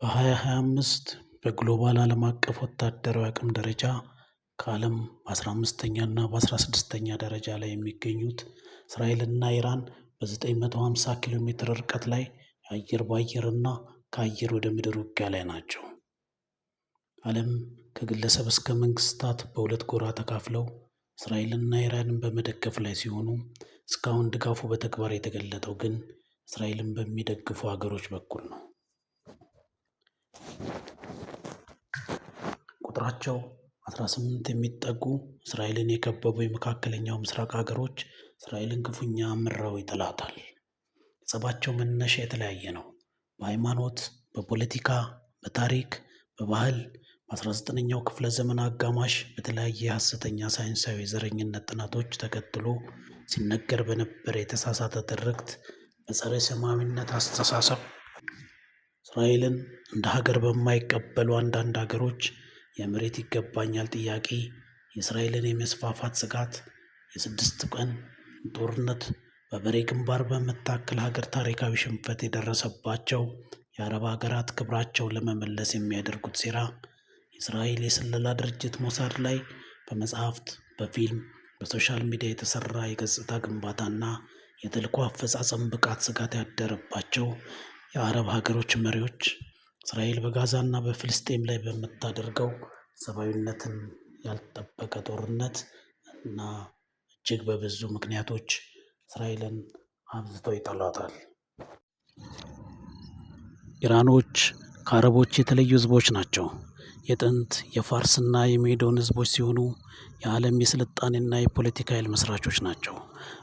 በ2025 በ global ዓለም አቀፍ ወታደራዊ አቅም ደረጃ ከዓለም በ15ኛና በ16ኛ ደረጃ ላይ የሚገኙት እስራኤልና ኢራን በ950 ኪሎ ሜትር ርቀት ላይ የአየር በአየርና ከአየር ወደ ምድር ውጊያ ላይ ናቸው። ዓለም ከግለሰብ እስከ መንግስታት በሁለት ጎራ ተካፍለው እስራኤልና ኢራንን በመደገፍ ላይ ሲሆኑ እስካሁን ድጋፉ በተግባር የተገለጠው ግን እስራኤልን በሚደግፉ ሀገሮች በኩል ነው። ቁጥራቸው 18 የሚጠጉ እስራኤልን የከበቡ የመካከለኛው ምስራቅ ሀገሮች እስራኤልን ክፉኛ አምረው ይጠላታል። የጸባቸው መነሻ የተለያየ ነው። በሃይማኖት፣ በፖለቲካ፣ በታሪክ፣ በባህል በ19ኛው ክፍለ ዘመን አጋማሽ በተለያየ ሐሰተኛ ሳይንሳዊ የዘረኝነት ጥናቶች ተከትሎ ሲነገር በነበረ የተሳሳተ ትርክት በጸረ ሰማዊነት አስተሳሰብ እስራኤልን እንደ ሀገር በማይቀበሉ አንዳንድ ሀገሮች የመሬት ይገባኛል ጥያቄ፣ የእስራኤልን የመስፋፋት ስጋት፣ የስድስት ቀን ጦርነት በበሬ ግንባር በምታክል ሀገር ታሪካዊ ሽንፈት የደረሰባቸው የአረብ ሀገራት ክብራቸውን ለመመለስ የሚያደርጉት ሴራ፣ የእስራኤል የስለላ ድርጅት ሞሳድ ላይ በመጽሐፍት፣ በፊልም፣ በ social media የተሰራ የገጽታ ግንባታና የተልዕኮ አፈጻጸም ብቃት ስጋት ያደረባቸው የአረብ ሀገሮች መሪዎች እስራኤል በጋዛና በፍልስጤም ላይ በምታደርገው ሰብአዊነትን ያልጠበቀ ጦርነት እና እጅግ በብዙ ምክንያቶች እስራኤልን አብዝተው ይጠሏታል። ኢራኖች ከአረቦች የተለዩ ህዝቦች ናቸው። የጥንት የፋርስና የሜዶን ህዝቦች ሲሆኑ የዓለም የስልጣኔና የፖለቲካ ኃይል መስራቾች ናቸው።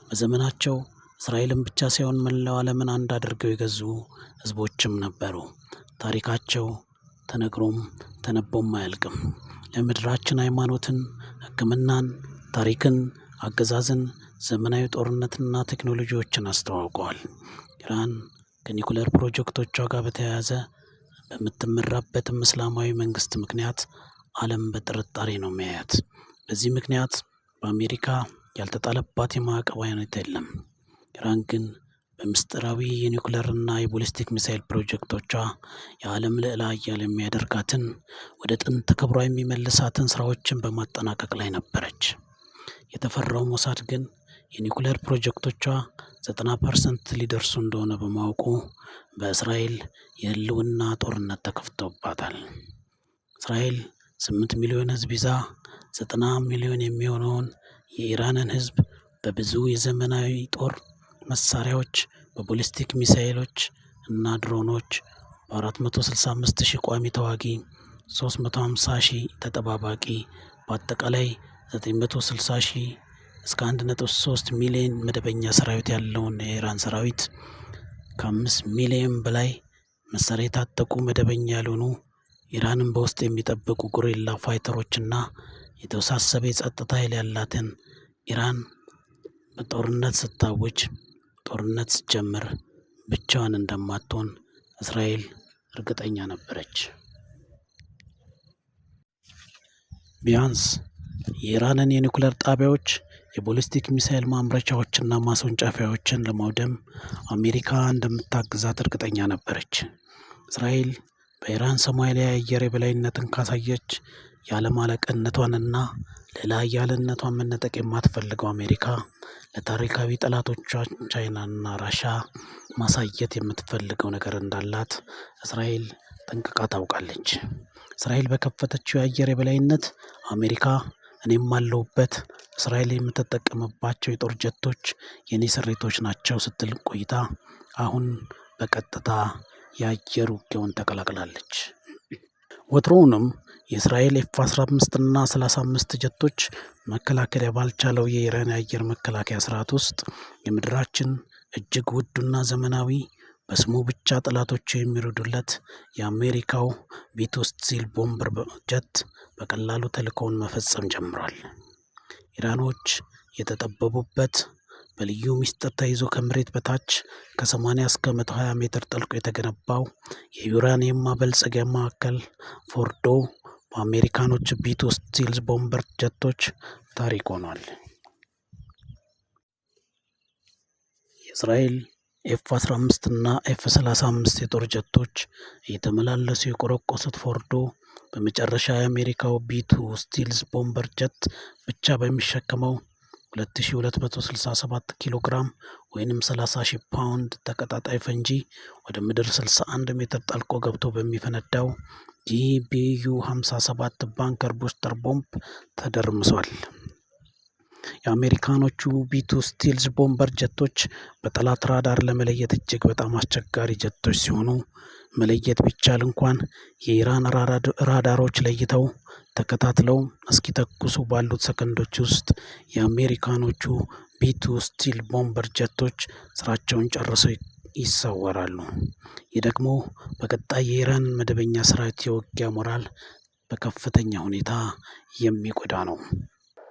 በዘመናቸው እስራኤልን ብቻ ሳይሆን መላው ዓለምን አንድ አድርገው የገዙ ህዝቦችም ነበሩ። ታሪካቸው ተነግሮም ተነቦም አያልቅም። ለምድራችን ሃይማኖትን፣ ሕክምናን፣ ታሪክን፣ አገዛዝን፣ ዘመናዊ ጦርነትና ቴክኖሎጂዎችን አስተዋውቀዋል። ኢራን ከኒኩሌር ፕሮጀክቶቿ ጋር በተያያዘ በምትመራበትም እስላማዊ መንግስት ምክንያት ዓለም በጥርጣሬ ነው የሚያያት። በዚህ ምክንያት በአሜሪካ ያልተጣለባት የማዕቀብ አይነት የለም። ኢራን ግን በምስጢራዊ የኒኩሌርና የቦሊስቲክ ሚሳይል ፕሮጀክቶቿ የዓለም ልዕለ ኃያል የሚያደርጋትን ወደ ጥንት ክብሯ የሚመልሳትን ስራዎችን በማጠናቀቅ ላይ ነበረች። የተፈራው ሞሳድ ግን የኒኩሌር ፕሮጀክቶቿ 90% ሊደርሱ እንደሆነ በማወቁ በእስራኤል የህልውና ጦርነት ተከፍቶባታል። እስራኤል 8 ሚሊዮን ህዝብ ይዛ 90 ሚሊዮን የሚሆነውን የኢራንን ህዝብ በብዙ የዘመናዊ ጦር መሳሪያዎች፣ በቦሊስቲክ ሚሳይሎች እና ድሮኖች፣ በ465 ሺህ ቋሚ ተዋጊ፣ 350 ሺህ ተጠባባቂ፣ በአጠቃላይ 960 ሺህ እስከ 1.3 ሚሊዮን መደበኛ ሰራዊት ያለውን የኢራን ሰራዊት ከ5 ሚሊዮን በላይ መሳሪያ የታጠቁ መደበኛ ያልሆኑ ኢራንን በውስጥ የሚጠብቁ guerrilla fighter ኦችና የተወሳሰበ የጸጥታ ኃይል ያላትን ኢራን በጦርነት ስታውጅ ጦርነት ስትጀምር ብቻዋን እንደማትሆን እስራኤል እርግጠኛ ነበረች። ቢያንስ የኢራንን የኒኩሌር ጣቢያዎች፣ የቦሊስቲክ ሚሳይል ማምረቻዎችና ማስወንጨፊያዎችን ለማውደም አሜሪካ እንደምታግዛት እርግጠኛ ነበረች። እስራኤል በኢራን ሰማይ ላይ የአየር የበላይነትን ካሳየች የዓለም አለቅነቷንና ልዕለ ኃያልነቷን መነጠቅ የማትፈልገው አሜሪካ ለታሪካዊ ጠላቶቿ ቻይናና ራሻ ማሳየት የምትፈልገው ነገር እንዳላት እስራኤል ጠንቅቃ ታውቃለች። እስራኤል በከፈተችው የአየር የበላይነት አሜሪካ እኔም አለሁበት፣ እስራኤል የምትጠቀምባቸው የጦር ጀቶች የኔ ስሪቶች ናቸው ስትል ቆይታ አሁን በቀጥታ የአየር ውጊያውን ተቀላቅላለች። ወትሮውንም የእስራኤል ኤፍ 15 እና 35 ጀቶች መከላከያ ባልቻለው የኢራን የአየር መከላከያ ስርዓት ውስጥ የምድራችን እጅግ ውዱና ዘመናዊ በስሙ ብቻ ጠላቶቹ የሚረዱለት የአሜሪካው B-2 stealth bomber jet በቀላሉ ተልእኮውን መፈጸም ጀምሯል። ኢራኖች የተጠበቡበት በልዩ ሚስጥር ተይዞ ከመሬት በታች ከ80 እስከ 120 ሜትር ጠልቆ የተገነባው የዩራኒየም ማበልጸጊያ ማዕከል ፎርዶ በአሜሪካኖች B-2 stealth bomber ጀቶች ታሪክ ሆኗል። የእስራኤል ኤፍ 15 እና ኤፍ 35 የጦር ጀቶች እየተመላለሱ የቆረቆሱት ፎርዶ በመጨረሻ የአሜሪካው B-2 stealth bomber ጀት ብቻ በሚሸከመው 2267 ኪሎ ግራም ወይንም 30,000 ፓውንድ ተቀጣጣይ ፈንጂ ወደ ምድር 61 ሜትር ጠልቆ ገብቶ በሚፈነዳው GBU 57 bunker buster ቦምብ ተደርምሷል። የአሜሪካኖቹ B-2 stealth bomber ጀቶች በጠላት ራዳር ለመለየት እጅግ በጣም አስቸጋሪ ጀቶች ሲሆኑ፣ መለየት ቢቻል እንኳን የኢራን ራዳሮች ለይተው ተከታትለው እስኪተኩሱ ባሉት ሰከንዶች ውስጥ የአሜሪካኖቹ B-2 stealth bomber ጀቶች ስራቸውን ጨርሰው ይሰወራሉ። ይህ ደግሞ በቀጣይ የኢራንን መደበኛ ሰራዊት የውጊያ ሞራል በከፍተኛ ሁኔታ የሚጎዳ ነው።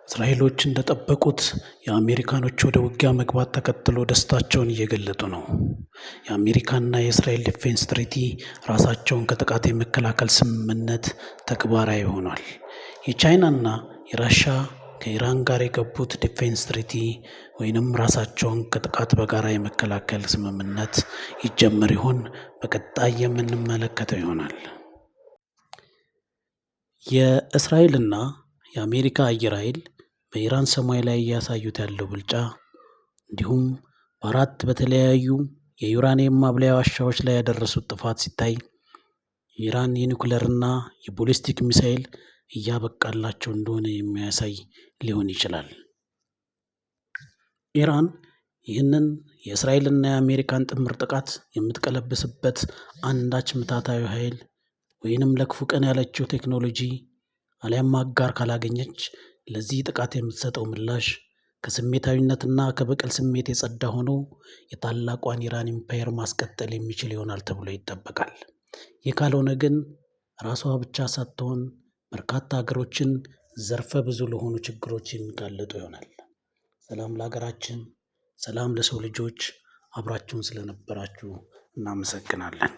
እስራኤሎች እንደጠበቁት የአሜሪካኖች ወደ ውጊያ መግባት ተከትሎ ደስታቸውን እየገለጡ ነው። የአሜሪካና የእስራኤል defense treaty ራሳቸውን ከጥቃት የመከላከል ስምምነት ተግባራዊ ሆኗል። የቻይናና የራሻ ከኢራን ጋር የገቡት defense treaty ወይንም ራሳቸውን ከጥቃት በጋራ የመከላከል ስምምነት ይጀመር ይሆን? በቀጣይ የምንመለከተው ይሆናል። የእስራኤልና የአሜሪካ አየር ኃይል በኢራን ሰማይ ላይ እያሳዩት ያለው ብልጫ እንዲሁም በአራት በተለያዩ የዩራኒየም ማብላያ ዋሻዎች ላይ ያደረሱት ጥፋት ሲታይ የኢራን የኒውክለርና የቦሊስቲክ ሚሳኤል እያበቃላቸው እንደሆነ የሚያሳይ ሊሆን ይችላል። ኢራን ይህንን የእስራኤልና የአሜሪካን ጥምር ጥቃት የምትቀለብስበት አንዳች ምትሃታዊ ኃይል ወይንም ለክፉ ቀን ያለችው ቴክኖሎጂ አሊያም አጋር ካላገኘች ለዚህ ጥቃት የምትሰጠው ምላሽ ከስሜታዊነትና ከበቀል ስሜት የጸዳ ሆኖ የታላቋን ኢራን empire ማስቀጠል የሚችል ይሆናል ተብሎ ይጠበቃል። ይህ ካልሆነ ግን ራሷ ብቻ ሳትሆን በርካታ ሀገሮችን ዘርፈ ብዙ ለሆኑ ችግሮች የሚጋለጡ ይሆናል። ሰላም ለሀገራችን፣ ሰላም ለሰው ልጆች። አብራችሁን ስለነበራችሁ እናመሰግናለን።